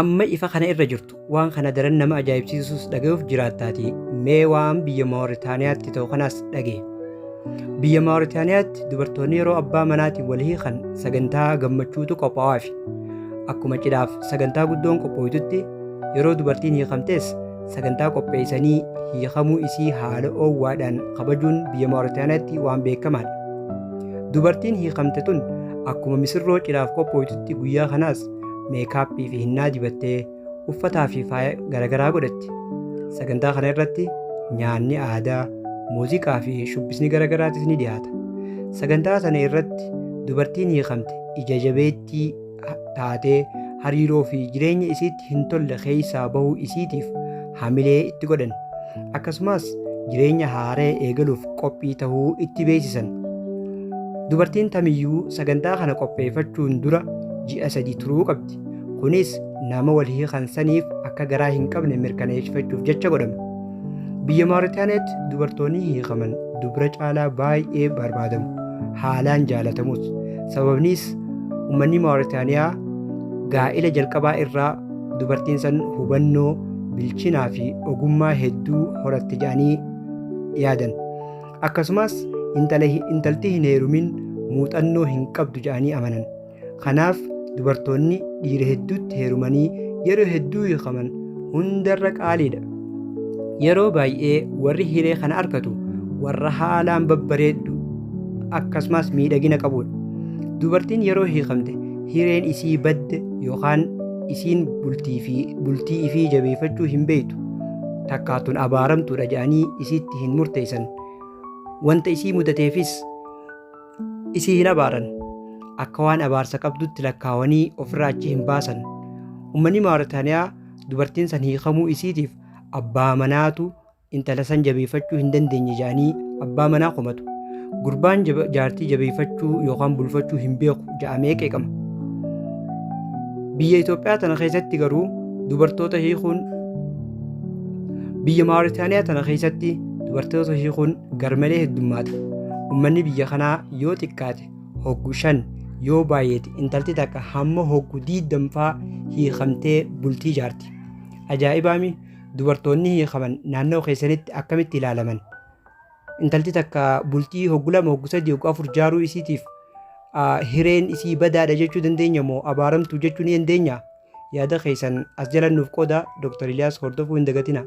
Hamma ifa kana irra jirtu waan kana daran nama ajaa'ibsiisus dhaga'uuf jiraattaatii mee waan biyya Mooritaaniyaatti ta'u kanaas dhaga'i. Biyya Mooritaaniyaatti dubartoonni yeroo abbaa manaatiin wal hiikan sagantaa gammachuutu qophaa'aafi. Akkuma cidhaaf sagantaa guddoon qophooytutti yeroo dubartiin hiikamtes sagantaa qopheessanii hiikamuu isii haala oowwaadhaan kabajuun biyya Mooritaaniyaatti waan beekamaadha. Dubartiin hiikamte tun akkuma misirroo cidhaaf qophooytutti guyyaa kanaas meekaappii fi hinnaa dibattee uffataa fi faaya garaagaraa godhatti. Sagantaa kana irratti nyaanni aadaa, muuziqaa fi shubbisni garaagaraatis ni dhiyaata. Sagantaa sana irratti dubartiin hiikamte ija jabeettii taatee hariiroo fi jireenya isiitti hin tolle keessaa bahuu isiitiif hamilee itti godhan. Akkasumas jireenya haaraa eegaluuf qophii tahuu itti beeksisan. Dubartiin tamiyyuu sagantaa kana qopheeffachuun dura ji'a 3 turuu qabdi. Kunis nama wal hiikan saniif akka garaa hin qabne mirkaneeffachuuf jecha godhama. Biyya Mauritaaniyaatti dubartoonni hiikaman dubra caalaa baay'ee barbaadamu. Haalaan jaalatamus. Sababnis uummanni Mauritaaniyaa gaa'ila jalqabaa irraa dubartiin san hubannoo, bilchinaa fi ogummaa hedduu horatte jedhanii yaadan. Akkasumas intalti hin heerumin muuxannoo hin qabdu jedhanii amanan. Kanaaf dubartoonni dhiira hedduutti heerumanii yeroo hedduu hiikaman hundarra qaaliidha. Yeroo baay'ee warri hiree kana argatu warra haalaan babbareeddu akkasumas miidhagina qabudha. Dubartiin yeroo hiikamte hireen isii badde yookaan isiin bultii ifii jabeeffachuu hin beektu takkaatun abaaramtuudha jedhanii isiitti hin murteessan. Wanta isii mudateefis isii hin abaaran. Akka waan abaarsa qabdutti lakkaawanii ofirraa achi hin baasan. Uummanni Mauritaaniyaa dubartiin san hiikamuu isiitiif abbaa manaatu intala san jabeeffachuu hin dandeenye jedhanii abbaa manaa komatu. Gurbaan jaartii jabeeffachuu yookaan bulfachuu hin beeku jedhamee qeeqama. Biyya Itoophiyaa tana keessatti garuu dubartoota hiikuun biyya Mauritaaniyaa tana keessatti dubartoota hiikuun garmalee heddummaata. Uummanni biyya kanaa yoo xiqqaate hoggu 5 yoo baay'ate intalti takka hamma hoggu 20 hiikamtee bultii jaarti. Ajaa'ibaami! Dubartoonni hiikaman naannoo keessanitti akkamitti ilaalaman? Intalti takka bultii hoggu 2, hoggu 3, hoggu 4 jaaruu isiitiif hireen isii badaadha jechuu dandeenya moo abaaramtuu jechuu ni dandeenya? Yaada keessan as jala nuuf qooda. Dr. Iliyaas hordofuu hin dagatina.